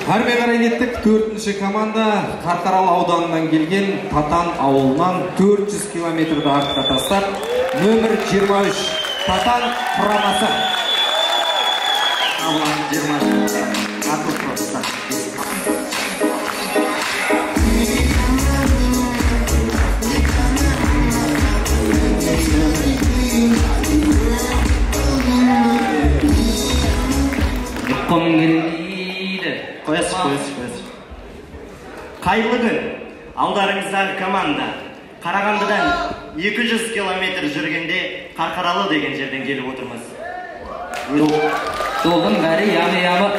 Әрмен қарай кеттік. Төртінші команда Қарқаралы ауданынан келген Татан ауылынан 400 километрді артқа тастап, нөмір 23 Татан құрамасы. Абылан 23. Артур просто. Ұққым келмейді. Қоясыз, қоясыз, қоясыз. Қайырлы күн. Алдарыңыздағы команда Қарағандыдан 200 километр жүргенде Қарқаралы деген жерден келіп отырмыз. Жолдың бәрі ямы-ямы.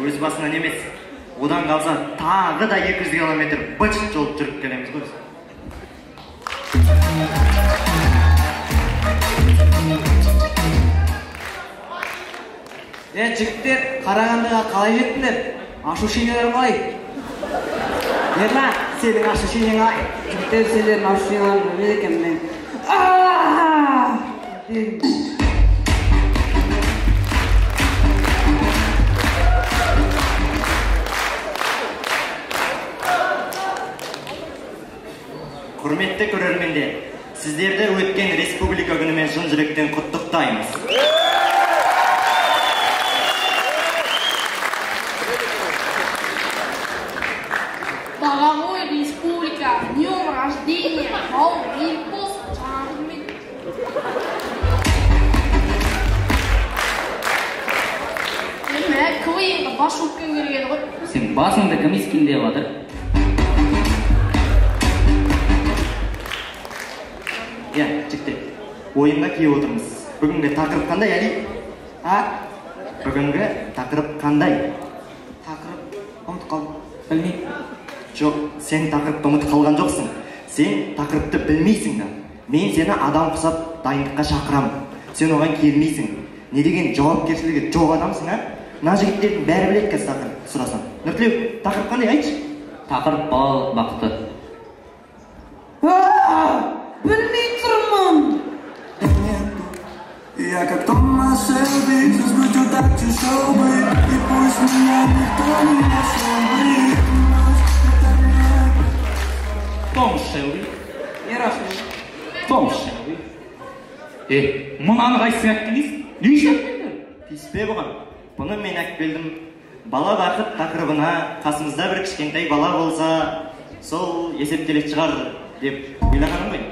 Өз басынан емес, одан қалса тағы да 200 километр быт-шыт жол жүріп келеміз ғой біз. Жігіттер, Қарағандыға қалай жеттіңдер? Ощущенияларың қалай? Ерлан, сенің ощущениең қалай? Жігіттер, сендердің ощущенияларың білмейді екенмін мен. Дедім. Құрметті көрермендер, сіздерді өткен Республика күнімен шын жүректен құттықтаймыз. Дорогой республика, днем рождения, ау, ел болсын, жаңа жылмен. Мә, КВН-ға бас өккен келген ғой. Сен басыңды кім иіскейін деп жатыр? Иә, жігіттер, ойынға келіп отырмыз. Бүгінгі тақырып қандай, Әли? А? Бүгінгі тақырып қандай? Тақырып ұмытып қалдым. Білмеймін. Жоқ, сен тақырыпты ұмытып қалған жоқсың. Сен тақырыпты білмейсің да. Мен сені адам құсап дайындыққа шақырамын. Сен оған келмейсің. Не деген жауапкершілігі жоқ адамсың, а? Мына жігіттердің бәрі біледі қазір тақырып сұрасам. Нұртілеу, тақырып қандай, айтшы? Тақырып балалық бақыты. Білмей тұрмын. Я как Томас Шелби, все скрутил так тяжелый, и пусть меня никто не нашел. Том Шелби. Ерасыл. Том Шелби. Мынаны қайсың әкелдің дейсің? Не үшін әкелдің? Тиіспе бұған. Бұны мен әкелдім. Бала бақыт тақырыбына қасымызда бір кішкентай бала болса, сол есептелетін шығар деп ойлағаным ғой.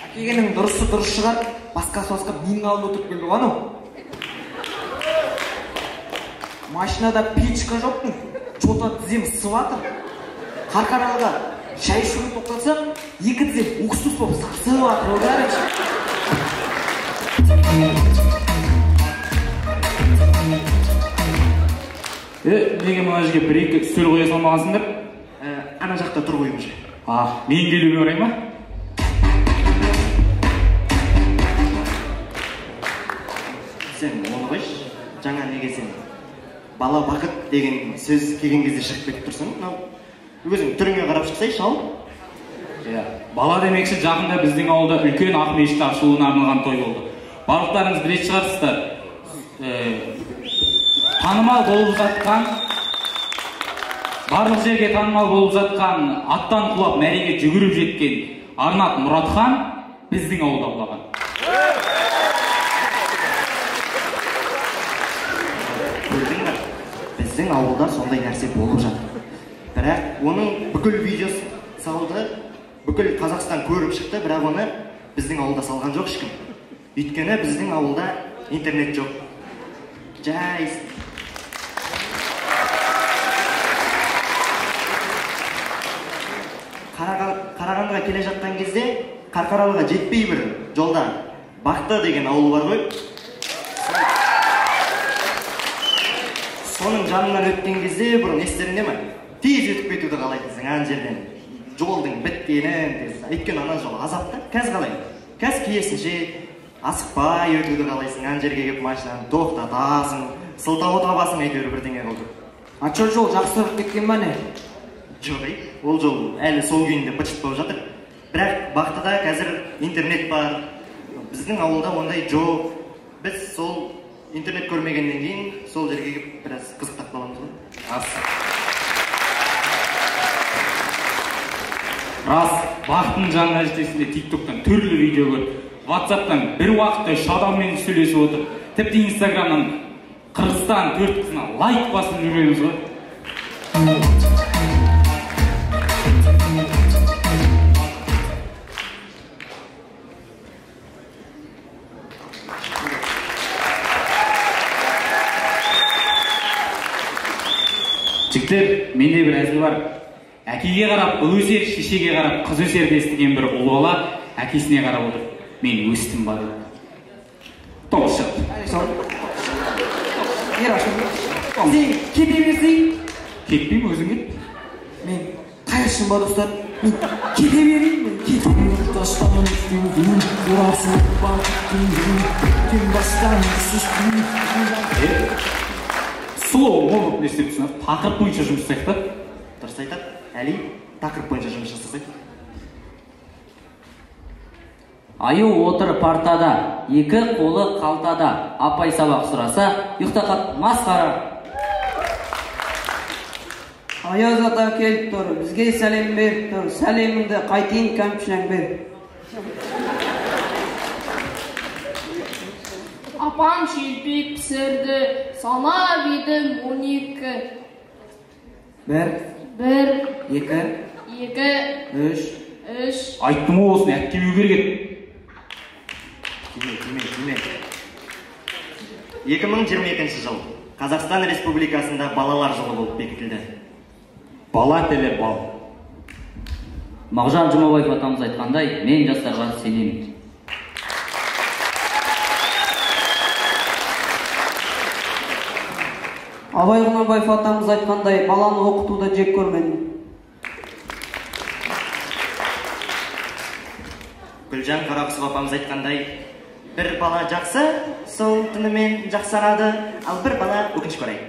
Әкелгенің дұрысы дұрыс шығар, басқасы басқа менің алдымда отырып келді ғой анау. Машинада печка жоқтың, жота тізем ысып жатыр. Қарқаралыға шай ішуге тоқтатсақ, екі тізем уксус болып сасып жатыр ғой, короче. Неге мына жерге бір-екі үстел қоя салмағансыңдар? Ана жақта тұр ғой уже. А, мен келуіме орай ма? Сен оны қойшы, жаңа неге сен бала бақыт деген сөз келген кезде шығып кетіп тұрсың? Мынау өзің түріңе қарап шықсайшы, ал. Иә, бала демекші, жақында біздің ауылда үлкен ақ мешіт ашылуына арналған той болды. Барлықтарыңыз білетін шығарсыздар. Танымал болып жатқан, барлық жерге танымал болып жатқан, аттан құлап мәреге жүгіріп жеткен Арнат Мұратхан біздің ауылда құлаған. Көрдің бе? Біздің ауылда сондай нәрсе болып жатыр. Бірақ оның бүкіл видеосы салды, бүкіл Қазақстан көріп шықты, бірақ оны біздің ауылда салған жоқ ешкім. Өйткені біздің ауылда интернет жоқ. Жай. Қарағандыға келе жатқан кезде Қарқаралыға жетпей бір жолда Бақты деген ауыл бар ғой. Соның жанынан өткен кезде бұрын естеріңде ме? Тез өтіп кетуді қалайтынсың ана жерден. Жолдың біткенін тез. Өйткені ана жол азап та. Қазір қалай? Қазір керісінше асықпай өтуді қалайсың, ана жерге келіп машинаны тоқтатасың, сылтау табасың, әйтеуір бірдеңе қылып. А чё жол жақсарып кеткен ба не? Жоқ, ей, ол жол әлі сол күйінде быт-шыт болып жатыр. Бірақ Бақтыда қазір интернет бар. Біздің ауылда ондай жоқ. Біз сол интернет көрмегеннен кейін сол жерге келіп Рас. Рас, бақытының жанына жетесінде TikTok'тан түрлі видео көріп, WhatsApp'тан бір уақытта 3 адаммен сөйлесіп отыр. Тіпті Инстаграмнан Қырғызстан 4 қызына лайк басып жүреміз ғой. Жігіттер, менде бір әзіл бар. Әкеге қарап ұл өсер, шешеге қарап қыз өсер дестіген бір ұл бала әкесіне қарап отыр. Мен өстім ба деп. Тоғыз шықты. Сен кете берсең? Кетпеймін, өзің кет. Мен қайыршым ба, достар? Мен кете берейін, мен кете берейін. Сұлу болып не істеп тұрсың? Тақырып бойынша жұмыс жасайық та. Дұрыс айтады. Әли, тақырып бойынша жұмыс жасасайық. Аю отыр партада, екі қолы қалтада. Апай сабақ сұраса, ұйықтап қап масқара. Аяз ата келіп тұр, бізге сәлем беріп тұр. Сәлеміңді қайтейін, кәмпішең бер. Апам шелпек пісірді, санап едім 12. 1, 1, 2, 2, 3, 3. Айттым ғой, осыны әкелмеу керек еді. Тиме, тиме, тиме. 2022 жыл Қазақстан Республикасында балалар жылы болып бекітілді. Бала тілі бал. Мағжан Жұмабаев атамыз айтқандай, мен жастарға сенемін. Абай Құнанбаев атамыз айтқандай, баланы оқытуда жек көрмедім. Гүлжан Қарақұсова апамыз айтқандай, бір бала жақсы, сол түнімен жақсарады, ал бір бала өкінішке орай.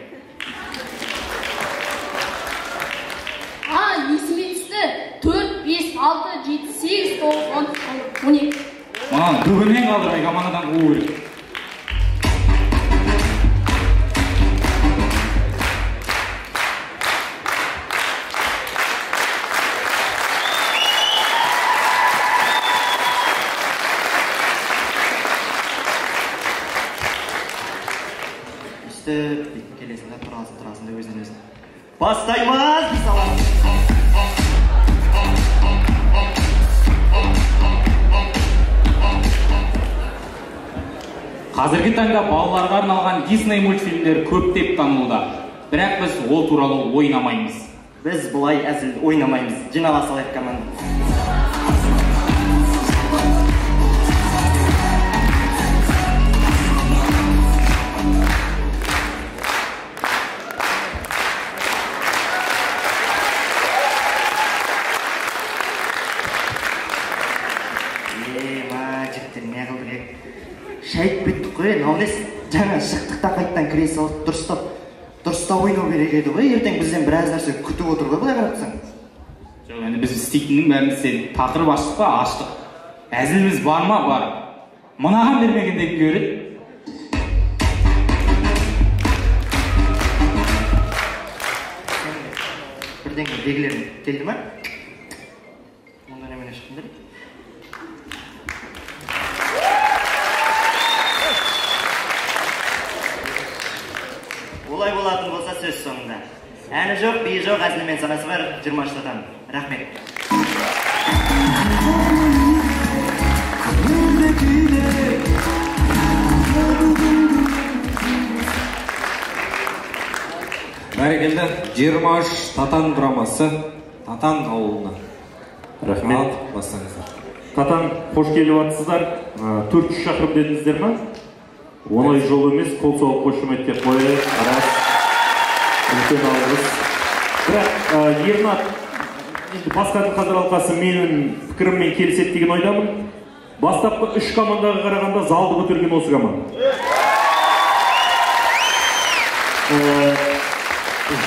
А, есіме түсті. 4, 5, 6, 7, 8, 9, 10, 12. Мынаны бүгіннен қалдырмай командадан қуу керек. Келесің де тұрасың, тұрасың да өзінен өзің. Бастаймыз дей саламыз. Қазіргі таңда балаларға арналған Дисней мультфильмдері көптеп танылуда. Бірақ біз ол туралы ойнамаймыз. Біз бұлай әзіл ойнамаймыз. Жинала салайық команда. Шайып біттік қой, мынау несі? Жаңа шықтық та қайттан кіре салып, дұрыстап, дұрыстап ойнау керек еді ғой. Ертең бізден біраз нәрсе күтіп отыр ғой, былай қарап тұрсаң. Жоқ, енді біз істейтіннің бәрін істедік. Тақырып аштық па? Аштық. Әзіліміз бар ма? Бар. Мынаған бермегенде кімге береді? Бірдеңе белгілерің келді ма? Онда немене шықтыңдар? Олай болатын болса сөз соңында. Әні жоқ, биі жоқ, әзілімен санасы бар 23 Татан. Рахмет. Бәрекелді, 23 Татан құрамасы Татан ауылына. Рахмет. Бастаңыздар. Татан, қош келіп жатсыздар. 400 шақырым дедіңіздер ма? Оңай жол емес, қол соғып қошеметтеп қояйық. Рас, үлкен алғыс. Бірақ Ернат, енді басқа қазір алқасы менің пікіріммен келіседі деген ойдамын. Бастапқы 3 командаға қарағанда залды көтерген осы команда.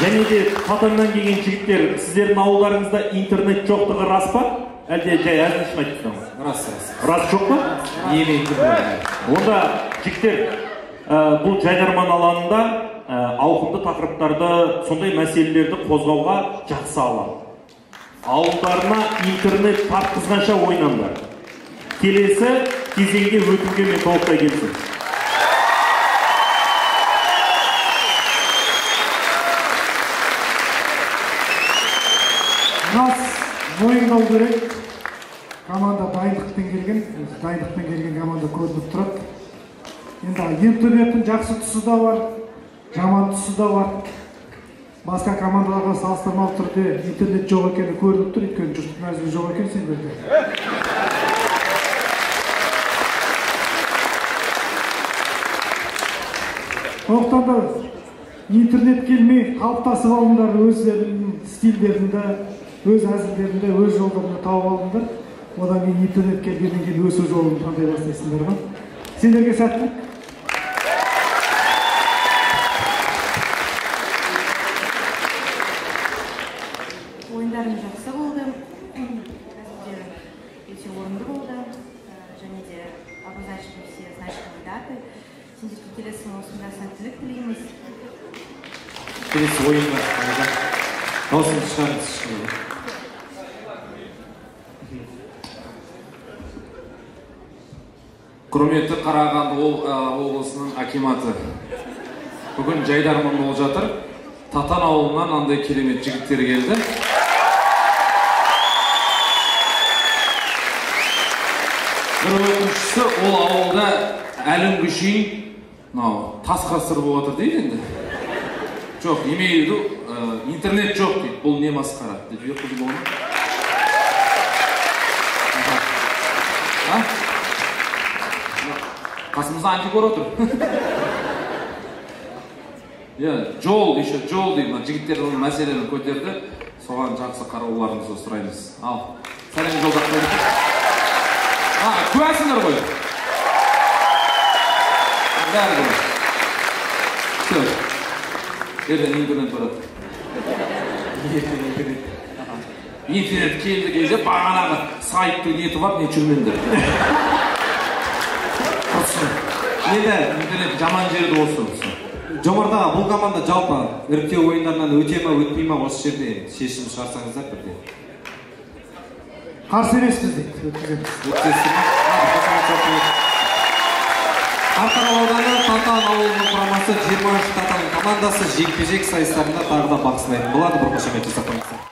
Және де Татаннан келген жігіттер, сіздердің ауылдарыңызда интернет жоқтығы рас па? Әлде жай әзіл үшін айтып тұрсың ба? Рас, рас. Рас жоқ па? Емен. Онда жігіттер, бұл жайдарман алаңында Ауқымды тақырыптарды, сондай мәселелерді қозғауға жақсы алам. Ауылдарына интернет тартқызғанша ойнаңдар. Келесі кезеңге өтуге мен толықтай келісемін. Рас, мойындау керек. Команда дайындықпен келген, дайындықпен келген команда көрініп тұрады. Енді интернеттің жақсы тұсы да бар, жаман тұсы да бар. Басқа командаларға салыстырмалы түрде интернет жоқ екені көрініп тұр, өйткені жұрттың әзілі жоқ екен сендерде. Сондықтан да интернет келмей қалыптасып алыңдар, өздерінің стильдерінде, өз әзілдерінде, өз жолдарында тауып алыңдар. Одан кейін интернет келгеннен кейін өсу жолын таңдай бастайсыңдар ғой. Сендерге сәттілік. Ойындарым жақсы болды, әзілдері өте орынды болды, және де обозначили все значимые даты. Сендерге келесі маусымда сәттілік тілейміз. Келесі ойынға дауысыңызды шығарыңыз. Құрметті Қарағанды облысының акиматы, бүгін жайдарман болып жатыр. Татан ауылынан андай керемет жігіттер келді. Бір өкініштісі, ол ауылда әлі күнге шейін мынау тас ғасыр болып жатыр дейді енді. Жоқ, имею в виду, интернет жоқ дейді. Бұл не масқара? Деп жіберіп қойдым оны. Қасымызда антикор отыр. Иә, жол еще, жол дейді. Мына жігіттер оның мәселені көтерді. Соған жақсы қарауларыңызды сұраймыз. Ал, сәлем жолдап қойдық. Куәсіңдер ғой. Бәрі ғой. Все. Ертең интернет барады. Ертең интернет. Интернет келді кезде бағанағы сайттың неті бар, не жүрмеңдер. Енді интернет жаман жерді осы. Жомарт аға, бұл команда жалпы іріктеу ойындарынан өте ма, өтпей ма, осы жерде шешім шығарсаңыздар бірде. Қарсы емеспіз дейді, өткіземіз. Өткізесіздер ма? Қарқаралы ауданы Татан ауылының құрамасы 23 Татан командасы жекпе-жек сайыстарында тағы да бақ сынайтын болады. Бір қошемет жасап қойыңыздар.